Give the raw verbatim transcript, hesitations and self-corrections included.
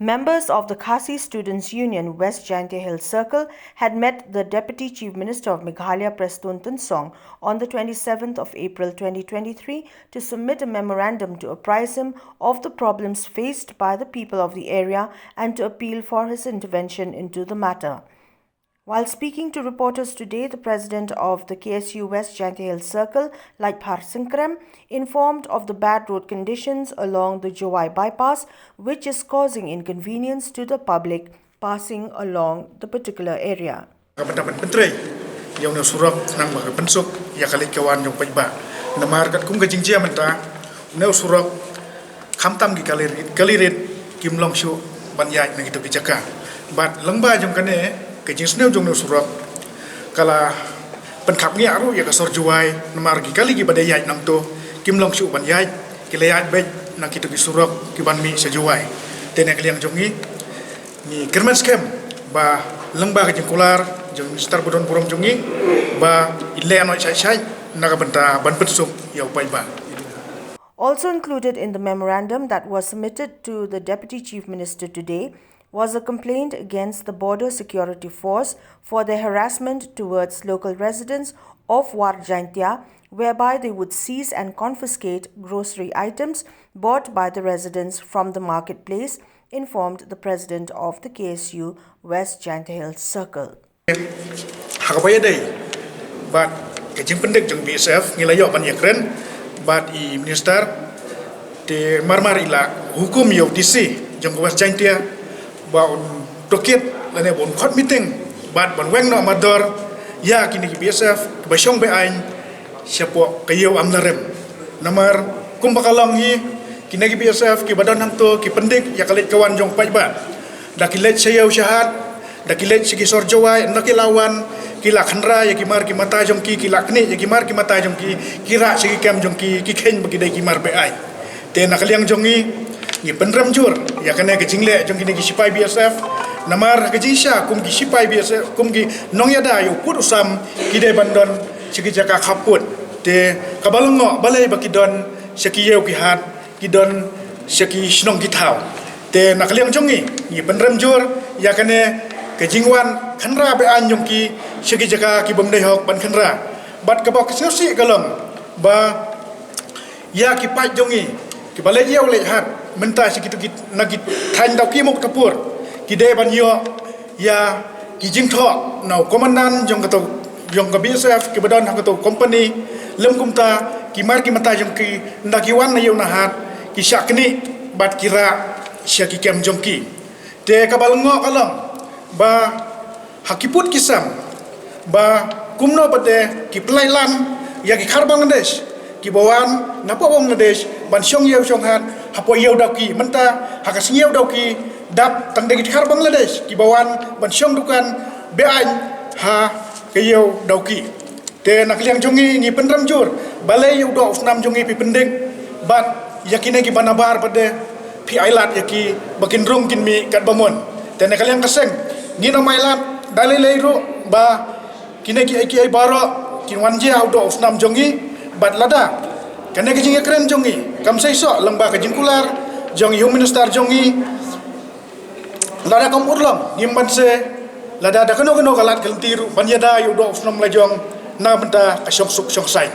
Members of the Khasi Students Union West Jaintia Hills Circle had met the Deputy Chief Minister of Meghalaya, Prestone Tynsong, on the twenty-seventh of April twenty twenty-three to submit a memorandum to apprise him of the problems faced by the people of the area and to appeal for his intervention into the matter. While speaking to reporters today, the president of the K S U West Jaintia Hills Circle, Laitphar Singkrem, informed of the bad road conditions along the Jowai bypass, which is causing inconvenience to the public passing along the particular area. Ka bynta ban pyntrei ïa une u surok khnang ba ka pynsuk ïa ka leit ka wan jong paidbah. Namar katkum ka jingjia mynta, une u surok khamtam ki kali rit, kali rit kim long shuh ban ïaid na kito ki jaka. Bad lyngba jong kane ka jingsniew jong une u surok ka la pynkhapngiah ruh ïa ka sor Jowai, namar ki kali kiba dei ïaid nangto kim long shuh ban ïaid, ki la ïaid beit na kito ki surok kiban mih sha Jowai. Te na ka liang jong ngi, ngi kyrmen skhem ba lyngba ka jingkular jong u minister ba don burom jong ngi, ba in leh noh shai shai na ka bynta ban pynsuk ïa u paidbah. Also included in the memorandum that was submitted to the Deputy Chief Minister today was a complaint against the Border Security Force for their harassment towards local residents of War Jaintia, whereby they would seize and confiscate grocery items bought by the residents from the marketplace, informed the president of the K S U West Jaintia Hills Circle. Ha kaba ïadei bad ka jingpyndik jong B S F, ngi la ïoh ban ïakren bad i minister, te marmar i la hukum ïa u D C jong ka West Jaintia ba un tohkit lane ba un khot meeting bad ban weng noh mardor ïa kine ki B S F kiba shong be-aiñ shapoh ka ïew Amlarem. Namar kumba ka long hi, kine ki B S F kiba don hangto ki pyndik ïa ka leit ka wan jong paidbah. Da ki leit sha ïew sha hat, da ki leit sha ki sor Jowai, ynda ki la wan, ki la khynra ïa ki mar ki mata jong ki, ki la knieh ïa ki mar ki mata jong ki, ki rah sha ki kem jong ki, ki kheiñ ba ki dei ki mar be-aiñ. Te na ka liang jong ngi, ngi pynrem jur ïa kane ka jingleh jong kine ki shipai B S F. Namar ka jingshisha kum ki shipai B S F, kum ki nongïada ïa u pud u sam, ki dei ban don sha ki jaka khappud. Te kaba lyngngoh balei ba ki don sha ki ïew ki hat, ki don sha ki shnong ki thaw. Te na ka liang jong ngi, ngi pynrem jur ïa kane ka jingwan khynra be-aiñ jong ki sha ki jaka ki bym dei hok ban khynra. Bad kaba sngewsih ka long ba ïa ki paid jong ngi kiba leit ïew leit hat mynta sha kito ki, na ki thaiñ Dawki Muktarpur, ki dei ban ïoh ïa ki jingthoh na u komandan jong kato, jong ka B S F kiba don ha kato company. Lym kumta, ki mar ki mata jong ki, ynda ki wan na ïew na hat, ki shah knieh bad ki rah sha ki kem jong ki. Te kaba lyngngoh ka long ba ha ki pud ki sem, ba kumno pat de ki pynlait lan ïa ki khar Bangladesh kiba wan napoh Bangladesh ban shong ïew shong hat hapoh ïew Dawki. Mynta ha ka sngi ïew Dawki dap tang da ki khar Bangladesh kiba wan ban shong dukan be-aiñ ha ka ïew Dawki. Te na ka liang jong ngi, ngi pynrem jur, balei ïa u doh u snam jong ngi phi pyndik bad ïa kine kiba nabar pat de phi ailad ïa ki ba kin rung kin mih katba mon. Te na ka liang ka seng, ngin ym ailad da lei lei ruh ba kine kiei kiei baroh kin wan jia ha u doh u snam jong ngi. Bad lada kane ka jingïakren jong ngi kam seisoh lyngba ka jingkular jong i Home Minister jong ngi, lada kam urlong, ngim banse lada da kano kano ka lad ka lynti ruh ban ïada ïa u doh u snam la jong na bynta ka shongsuk shongsaiñ.